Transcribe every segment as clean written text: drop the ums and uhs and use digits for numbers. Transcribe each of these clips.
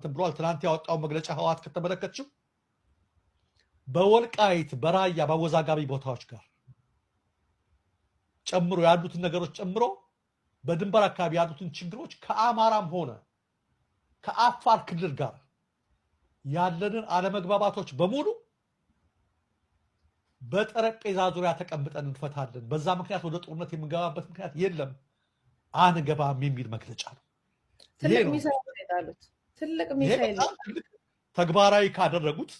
እንትን ብሏል። ትናንት ያወጣው መግለጫ ህወሓት ከተመለከትሽው በወልቃይት፣ በራያ፣ በአወዛጋቢ ቦታዎች ጋር ጨምሮ ያሉትን ነገሮች ጨምሮ በድንበር አካባቢ ያሉትን ችግሮች ከአማራም ሆነ ከአፋር ክልል ጋር ያለንን አለመግባባቶች በሙሉ በጠረጴዛ ዙሪያ ተቀምጠን እንፈታለን። በዛ ምክንያት ወደ ጦርነት የምንገባበት ምክንያት የለም፣ አንገባም የሚል መግለጫ ነው። ይሄ ትልቅ ነው። ሚሳይል ነው የጣሉት። ትልቅ ይሄ ሚሳይል በጣም ትልቅ፣ ተግባራዊ ካደረጉት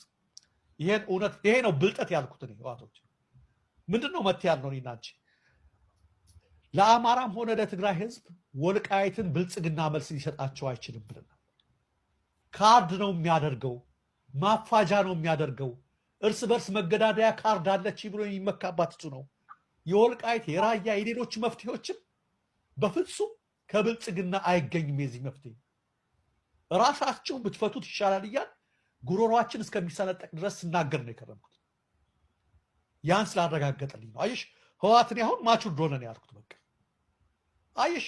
ይሄን እውነት፣ ይሄ ነው ብልጠት ያልኩት እኔ። ህወሓቶች ምንድን ነው መት ያልነው እኔና አንቺ፣ ለአማራም ሆነ ለትግራይ ህዝብ ወልቃይትን ብልጽግና መልስ ሊሰጣቸው አይችልም ብለናል። ካርድ ነው የሚያደርገው፣ ማፋጃ ነው የሚያደርገው። እርስ በርስ መገዳደያ ካርድ አለች ብሎ የሚመካባት እሱ ነው። የወልቃይት፣ የራያ፣ የሌሎች መፍትሄዎችም በፍጹም ከብልጽግና አይገኝም። የዚህ መፍትሄ ራሳችሁ ብትፈቱት ይሻላል እያል ጉሮሯችን እስከሚሰነጠቅ ድረስ ስናገር ነው የከረምኩት። ያን ስላረጋገጠልኝ ነው። አየሽ፣ ህወሓትን አሁን mature ሆነ ነው ያልኩት። በቃ አየሽ፣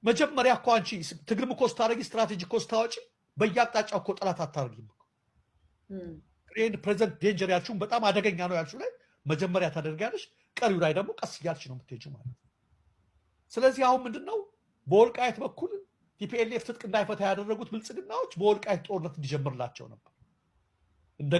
መጀመሪያ እኮ አንቺ ትግልም እኮ ስታደርጊ፣ ስትራቴጂ እኮ ስታወጪ በየአቅጣጫው እኮ ጠላት አታደርጊም እኮ። ይህን present danger ያልሽውን፣ በጣም አደገኛ ነው ያልሽው ላይ መጀመሪያ ታደርጊያለሽ፣ ቀሪው ላይ ደግሞ ቀስ እያልሽ ነው የምትሄጂው ማለት ነው። ስለዚህ አሁን ምንድን ነው፣ በወልቃይት በኩል TPLF ትጥቅ እንዳይፈታ ያደረጉት ብልጽግናዎች በወልቃይት ጦርነት እንዲጀምርላቸው ነበር። እንደገና